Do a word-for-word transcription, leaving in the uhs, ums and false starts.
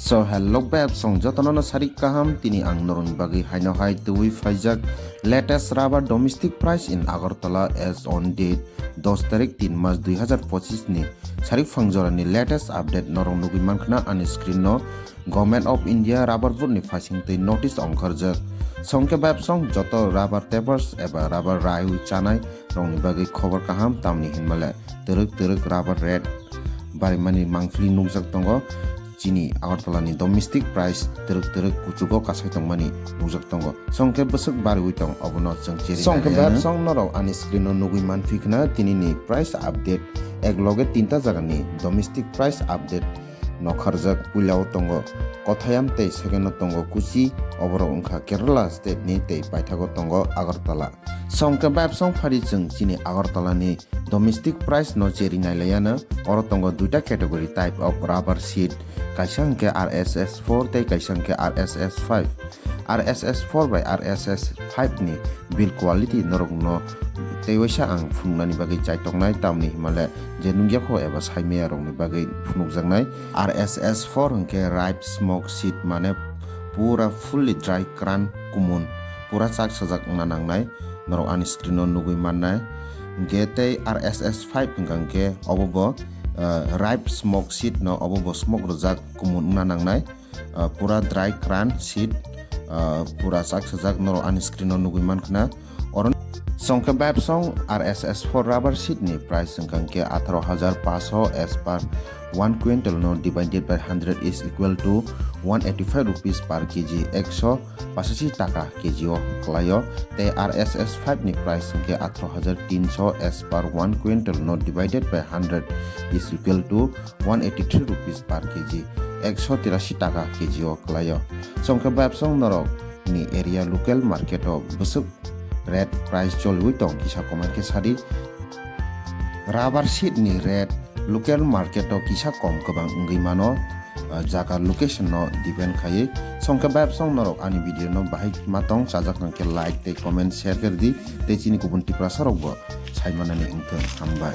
So hello beb song jotono no sarik kaham, tini ang norokni bagwi haino hai twi phaijak latest rubber domestic price in Agartala as on date dos tarik tin mas dui hazar pochis ni sarik phangjora ni latest update norok nugwi mankha ani screen no. Government of India rubber board ni phaising twi notice ongkharjak. Songkhe beb song joto rubber tappers eba rubber raiwi chanai rokni bagwi khobor kaham, tamni hinmale twrwk twrwk rubber rate barimani mangpili nukjak tongo. Chini Agartala ni domestic price twrwk twrwk kuchugo kasai tongmani nukjak tongo. Songkhe bwswk bariwi tong, obono chwng cheri Songkhe nailaiyano. Beb song norok ani screen o nugwi manphi khna, tini ni price update ek loge tinta jaga ni domestic price update nokharjak. Puila o tongo Kothayam tei second o tongo Kochi, oborok wngkha Kerala state ni tei paithago tongo Agartala. Songkhe beb song phari chwng chini Agartala ni domestic price no cheri nailaiyano. Oro tongo duita category type of rubber sheet, kaisa hwnkhe R S S four tei kaisa hwnkhe R S S five. R S S four bai R S S five ni build quality norokno tei waisa ang phunuknani bagwi chaitongnai, tamni himale je nukya kho eba saimaya rokni bagwi phunukjaknai. R S S four hwnkhe ripe smoke sheet, mane pura fully dry kran kumun, pura chak sajak wngna nangnai, norok ani screen o nugwi mannai. Hwnkhe tei R S S five hwnkha hwnkhe obo bo, ah, ripe smoke sheet no, obo bo smoke rwjak kumun wngna nangnai, ah, pura dry kran sheet, ah, pura chak sajak norok ani screen o nugwi mankhna. Oro songkhe beb song R S S four rubber sheet ni price hwnkha hwnkhe atharo hajar paso as per one quintal no divided by hundred is equal to one eighty five rupees per K G, ekso pachashi taka K G o kwlaio. Tei R S S five ni price hwnkhe atharo hajar tinso as per one quintal no divided by hundred is equal to one eighty three rupees per K G, ekso tirashi taka K G o kwlaio. Songkhe beb song norok ni area local market o bwswk rate price choliwi tong kisa comment khe sadi. Rubber sheet ni rate local market o kisa kom kwbang wngwi mano, ah, jaga location no depend khaiwi. Songkhe beb song norok ani video no bahai ma tong chajak hwnkhe like tei comment share khe rwdi, tei chini kubun Tiprasa rok bo saimanani wngthung, hambai.